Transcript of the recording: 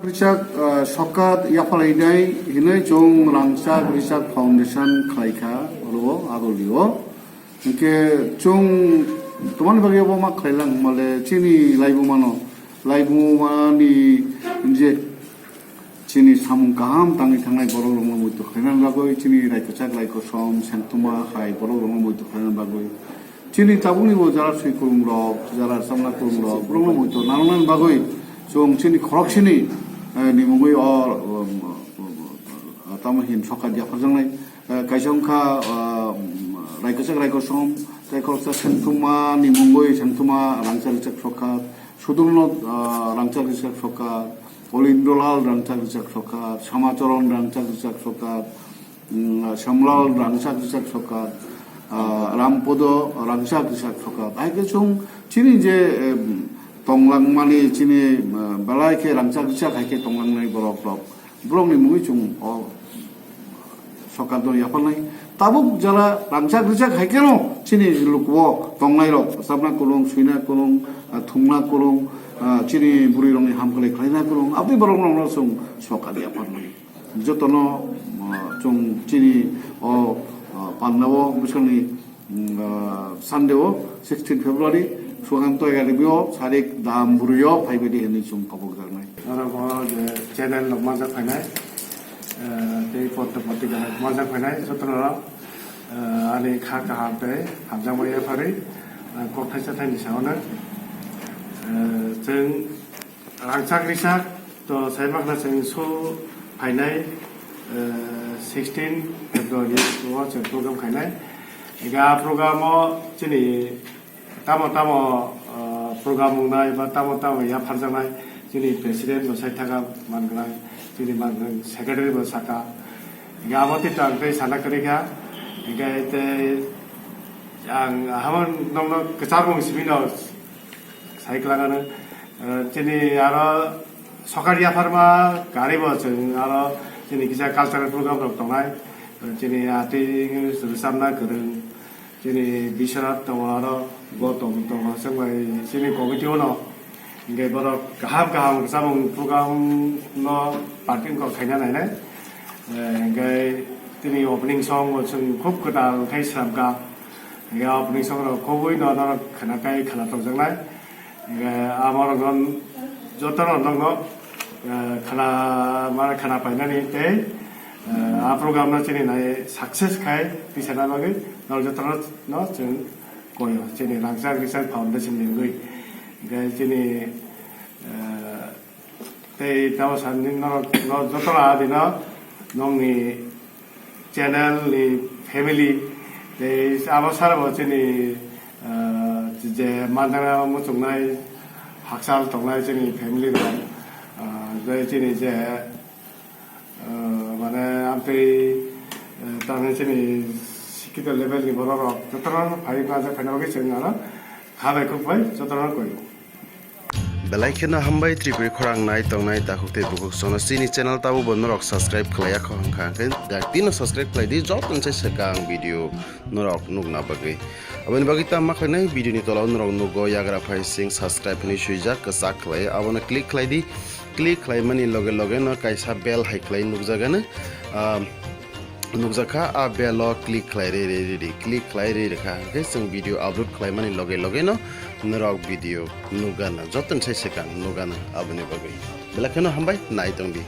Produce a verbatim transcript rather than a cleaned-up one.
Richak, ah, sokat yaphalai nai hinui chwng Rangchak Richak Foundation khlai kha oro Agulio. Hinkhe chwng tomani bagwi obo ma khlai lang male chini laibuma no, laibuma ni je chini samung kaham tangwi thangnai borok rokno muitu khlaina bagwi, chini raikochak raikosom sengtuma hai borok rokno muitu khlaina bagwi. Chini tabukni bo jara swi kwrwng rok, jara samla kwrwng rok, borokno muitu nangnani bagwi chwng chini khoroksini, eh, ni mungwi o, um, um, tamo hin sokat yapharjaknai, eh, kaisa wngkha, ah, raikochak raikosom, tei khoroksa sengtuma ni mungwi sengtuma Rangchak Richak sokat, Sudurno, ah, Rangchak Richak sokat, Olindrolal Rangchak Richak sokat, Samacharan Rangchak Richak sokat, mm, Samlal Rangchak Richak sokat, ah, Rampodo Rangchak Richak sokat. Hai khe chwng chini je, em, tonglangmani chini, ah, belai khe Rangchak Richak hai khe tonglangnai borok rok. Borokni mungwi chwng o sokat no yapharnai. Tabuk jara Rangchak Richak hai kheno chini lukuo tongnai rok, sabna kwrwng, swina kwrwng, ah, thungna kwrwng, ah, chini bwrwi rokni hamkhlai khlaina kwrwng, aboni borok rokno chwng sokat yapharnai. Jotono, ah, chwng chini o, ah, pandao bwskangni, mm, ah, Sunday o sixteen February Sukanto Academy o sarik dam bwrwi o phaibaidi hinwi chwng kabukjaknai. Oro bo je channel rok manjak phainai, ah, tei potro potrika rok manjak phainai jotono, ah, ani kha kaham tei hamjakma yapharwi, ah, kok thaisa thaini saono, ah, chwng Rangchak Richak to saimakna chwng su phainai, eh, sixteen February o chwng program khainai. Ega program o chini tamo tamo, eh, program wngnai ba tamo tamo yapharjaknai chini president bo saithaka mangnai, chini mangnai secretary bo saka. Ega abo tei tang tei sana kwrwi kha. Ega tei ang hamo nokno kwchangmung simi no. Sai kwlangano, eh, chini aro sokat yapharma karibo chwng aro chini kisa cultural program rok tongnai. Eh, chini ati rwchapna kwrwng, chini Biswanath tongo, aro Gotom tongo, chwng bai chini committee o no. Hinkhe borok kaham kaham rwchapmung program no party wngkha khaina nainai. Eh, hinkhe chini opening song bo chwng khub kwtal khai swnamkha. Hinkhe opening song rok khobwi no norok khwna kai khwna tongjaknai. Hinkhe amorok no jotono nokno, eh, khwna, mane khwna painani tei, eh, a program no chini nai success khai tisana bagwi norok jotono no chwng koyo chini Rangchak Richak Foundation ni wngwi. Hinkhe chini, eh, Tei tamo sani norok no jotono adino nongni channel ni family tei abo sara bo chini, ah, je manjana muchungnai hakchal tongnai chini family rok, ah, tei chini je, ah, mane amtwi, ah, tamni chini sikito level ni borok rok jotono phai manjak phaina bagwi chwng ano kha bai khuk bai jotono koi. Belai kheno hambai Tripuri khorang nai tongnai takhuk tei bukhuk sono chini channel tabo bo norok subscribe khlaiya kho hwnkha hwnkhe dak tino subscribe khlai di joto se swkang video norok nukna bagwi. Aboni bagwi ta ma khlainai video ni tola o norok nugo yagra phai sing subscribe hinwi swijak kwchak khlai abono click khlai di click khlai mani loge loge no kaisa bell hai khlai nukjagano. Ah, nukjakha a bell o click khlai ri ri ri ri click khlai ri rikha hwnkhe chwng video upload khlaimani loge loge no norok video nukgana joto ni sai swkang nukgana aboni bagwi belai kheno hambai nai tongdi.